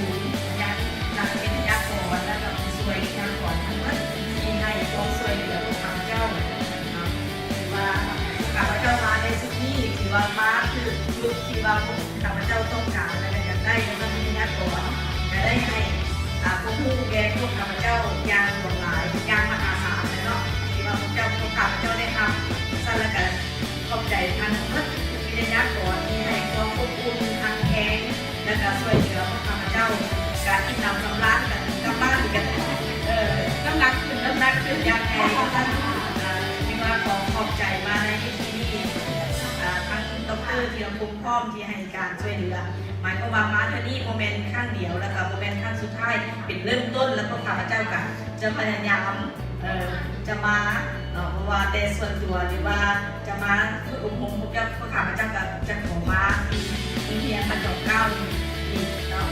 ສູນຍັງນັກວິທະຍາກອນ ແລະກໍຜູ້ຊ່ວຍວິທະຍາກອນທັງໝົດທີ່ໃຫ້ຄວາມຊ່ວຍເຫຼືອພວກຂ້າພະເຈົ້າເນາະ. ຖືວ່າພວກຂ້າພະເຈົ້າມາໃນຊຸດນີ້ ຖືວ່າມາຖືກຈຸດທີ່ວ່າພວກຂ້າພະເຈົ້າຕ້ອງການ ແລະກໍຢາກໄດ້ ແລະກໍວິທະຍາກອນກໍໄດ້ໃຫ້ ອາ ຄວາມຮູ້ແກ່ພວກຂ້າພະເຈົ້າຢ່າງຫຼວງຫຼາຍ ຢ່າງມະຫາສານເນາະ ທີ່ວ່າພວກເຈົ້າ ພວກຂ້າພະເຈົ້າໄດ້ຮັບ. ຊັ້ນລະກໍຂອບໃຈທັງໝົດທຸກໆວິທະຍາກອນທີ່ໃຫ້ຄວາມອົບອຸ່ນຮັກແພງ ແລະກໍຊ່ວຍເຫຼືອພວກຂ້າພະເຈົ້າ ກະອີ່ມໜຳສຳລານກັນ ກັບບ້ານກັນ ເອີ ນ້ຳໜັກຂຶ້ນ ນ້ຳໜັກຂຶ້ນຢ່າງໃຫຍ່. ວ່າຊັ້ນ ເອີ ຖືວ່າຂໍຂອບໃຈມາໃນທີ່ນີ້ ອາ ທັງດັອກເຕີ ທີລະພົງ ພ້ອມທີ່ໃຫ້ການຊ່ວຍເຫຼືອ. ໝາຍຄວາມວ່າມາເທື່ອນີ້ບໍ່ແມ່ນຄັ້ງດຽວ ແລ້ວກໍບໍ່ແມ່ນຄັ້ງສຸດທ້າຍ ເປັນເລີ່ມຕົ້ນ ແລ້ວພວກຂ້າພະເຈົ້າກໍຈະພະຍາຍາມ ເອີ ຈະມາເນາະ ບໍ່ວ່າແຕ່ສ່ວນຕົວ ຫຼືວ່າຈະມາຝຶກອົບຮົມພວກເຈົ້າ ພວກຂ້າພະເຈົ້າກໍຈະຂໍມາທີ່ໂຮງຮຽນບ້ານດອນເກົ້ານີ້ອີກເນາະ.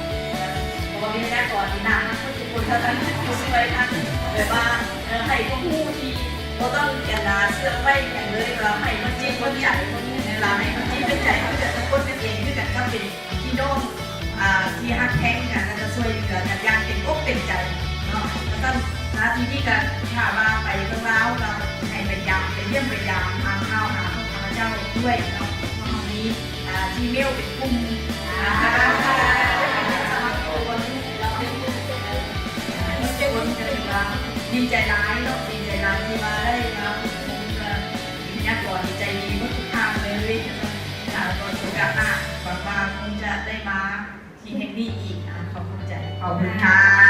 ເພາະວ່າວິທະຍາກອນນີ້ໜ້າຮັກໝົດທຸກຄົນ ທັງຜູ້ຊ່ວຍ ທັງແບບວ່າ ເອີ ໃຫ້ຄວາມຮູ້ທີ່ບໍ່ຕ້ອງກັນນາເຊື່ອງໄວ້ຫຍັງເລີຍ ແຕ່ວ່າໃຫ້ໝົດຈິດໝົດໃຈ ເວລາໃຫ້ໝົດຈິດໝົດໃຈ ຄືກັນກັບຄົນກັນເອງ ຄືກັນກັບເປັນ ພີ່ນ້ອງ ອາ ທີ່ຮັກແພງກັນ ແລ້ວກໍຊ່ວຍເຫຼືອກັນຢ່າງເຕັມອົກເຕັມໃຈເນາະ. ວ່າຊັ້ນ ນາທີນີ້ກໍຖ້າວ່າໄປເມືອງລາວ ກໍໃຫ້ໄປຢາມ ໄປຢ້ຽມໄປຢາມ ຖາມຂ່າວຫາພວກຂ້າພະເຈົ້າດ້ວຍເນາະ. ເຮົາມີ ອາ ຈີເມວເປັນກຸ່ມ ອາ ສະໝັກໂຕນ ເປັນກຸ່ມ ກໍຖືວ່າດີໃຈຫຼາຍເນາະ ດີໃຈຫຼາຍທີ່ວ່າໄດ້ມາພົບກັນ ວິທະຍາກອນນີ້ໃຈດີໝົດທຸກທ່ານເລີຍ. ອາ ກໍໂອກາດໜ້າ ຫວັງວ່າຄົງຈະໄດ້ມາທີ່ແຫ່ງນີ້ອີກ. ອາ ຂອບໃຈ ຂອບຄຸນຄ່ະ.